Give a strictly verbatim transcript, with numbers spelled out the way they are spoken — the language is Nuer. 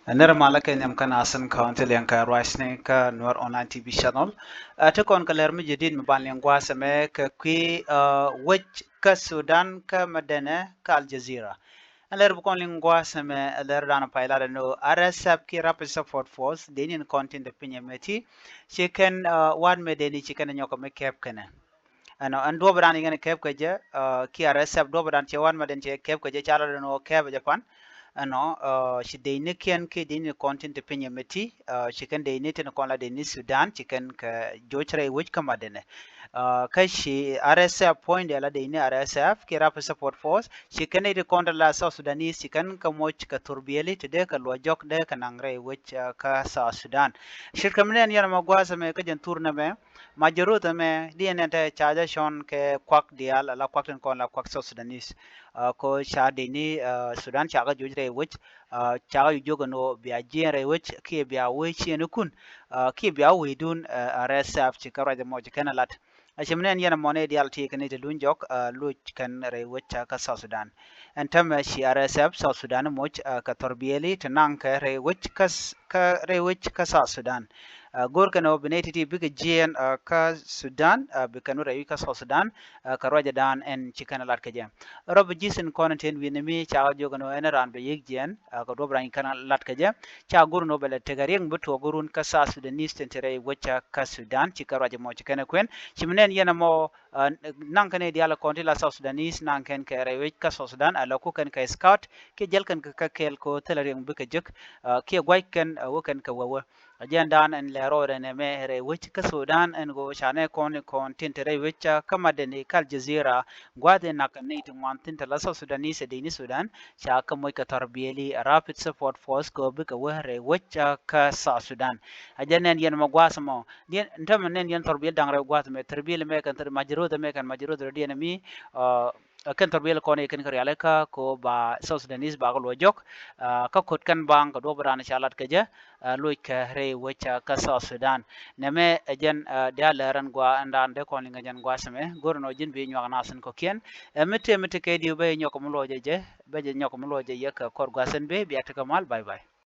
Nɛrɛ malä kɛ nhiam kä Nasin County liɛŋ kɛ ruacni kä Nuer Online T V channel. Ɛ ti kɔn kɛ lɛr mi jadid mi ban liɛŋ gua̱a̱th ɛmɛ kɛ kui̱ wec kä Sudan kä Madene kä Al Jazeera. Ɛn lɛr bi kɔn liɛŋ gua̱a̱th ɛmɛ ɛ lɛr dan pay lat ɛn ɣöö R S F kiɛ Rapid Support Force dee ni kɔn tin te piny ɛmɛ ti ci kɛn wa̱a̱t mɛ dee ni ci kɛn nyɔk mi kɛp kɛnɛ. Ɛnɔ ɛn duɔ̱p dan ikɛn kɛp kɛ jɛ kiɛ R S F duɔ̱p dan cɛ wa̱a̱t mɛ dee ni cɛ kɛp kɛ jɛ ca lat ɛn ɣöö kɛp ɛ jɛ pan. Ɛnɔ ci dee ni kiɛn kiɛ dee ni kɔn tin te piny ɛmɛ ti ci kɛn dee ni tin kɔn la dee ni Sudan ci kɛn kɛ joc rɛy wec kä Madene. Kä ci R S F puɔ̱nydɛ la dee ni R S F kiɛ Rapid Support Force ci kɛn dee ti kɔn te la South Sudanese ci kɛn kɛ moc kɛ thurbiɛli ti dee kɛ luɔc jɔk dee kɛ naŋ rɛy wec kä South Sudan. Ce̱tkɛ mi nɛn yɛn ɛmɔ gua̱a̱th ɛmɛ kä jɛn thur nɛmɛ. Majaruth ɛmɛ diɛn ɛn te ca jɛ cɔn kɛ kuak diaal ala kuak tin kɔn la kuak South Sudanese. Ko ca dee ni Sudan ca kɛ joc rɛy wec ca kɛ ju jiök ɛn ɣöö bia jiɛn rɛy wec kiɛ bia wec ciɛn ikun kiɛ bia wecdun. R S F ci kɛ ruac ɛmɔ ci kɛn ɛ lat. A ci mi nɛn yɛn ɛmɔ ni diaal ti kɛn i̱ ti luny jɔk luc kɛn rɛy wec kä South Sudan. Ɛn tämɛ ci R S F South Sudan moc kɛ thurbiɛli ti naŋ kɛ rɛy wec kä rɛy wec kä South Sudan. Go̱r kɛn ɣöö bi nɛy ti̱ti̱ bikɛ jiɛɛn kä Sudan bi kɛn wä rɛy wec kä South Sudan. Kɛ ruacɛ dan ɛn ci kɛn lat kɛ jɛ. Rɔ bi ji̱ thi̱n kɔn ɛn tin wi̱n mi ca kɛ jiök ɛn ɣöö ɛn raan bɛ yi̱k jiɛɛn kɛ duɔ̱p raan kɛn lat kɛ jɛ. Ca go̱r ɛn ɣöö bɛ lɛ tekɛ riɛk mi bi tuɔɔk go̱run kä South Sudanese tin te rɛy wec kä Sudan ci kɛ ruacɛ mɔ ci kɛn ɛ kuɛn ci mi nɛn yɛn ɛmɔ. Naŋ kɛn i̱ diaal kɔn ti la South Sudanese naŋ kɛn kɛ rɛy wec kä South Sudan a lɛ ku kɛn kɛ scout kiɛ jäl kɛn kɛ kɛl ko thilɛ riɛk mi bi kɛ jek kiɛ gua̱c kɛn wä kɛn kɛ wewä. A jɛn dan ɛn lɛ rɔɔdɛ nɛmɛ rɛy wec kä Sudan ɛn ɣöö ca nɛ kɔn i̱ kɔn tin te rɛy wec kä Madene kä Al Jazeera gua̱a̱th in nak kɛ nɛy ti ŋuan tin te la South Sudanese ɛ dee ni Sudan ca kɛ moc kɛ thurbiɛli Rapid Support Force kɛ ɣöö bikɛ wä rɛy wec kä South Sudan. A jɛn nɛn yɛn ɛmɔ gua̱a̱th ɛmɔ diɛn ɛn tämɛ nɛn yɛn thurbiɛl da̱ŋ rɛw gua̱a̱th ɛmɛ thurbiɛl ɛmɛ kɛn thur majaruth ɛmɛ kɛn majaruth rɛw diɛn ɛmi. Kɛn thurbiɛl kɔn i̱ kɛn kɛ rialikä ko ba South Sudanese ba kɛ luɔc jɔk kä ko̱t kɛn baŋ kɛ duɔ̱p raan ca lat kɛ jɛ. Loc kɛ rɛy wec kä South Sudan nɛmɛ ɛ jɛn diaal lɛr ɛn gua ɛn raan dee kɔn liŋ ɛ jɛn gua̱a̱th ɛmɛ go̱r ɛn ɣöö ji̱n bi nyuak nath in kɔ̱kiɛn. Ɛ mi tëë mi ti kɛ diw bä i̱ nyɔk mi luɔc ɛ jɛ bä jɛ nyɔk mi luɔc ɛ yɛ kɛ kɔr gua̱a̱th ɛn bee bia tekɛ mal. Bye bye.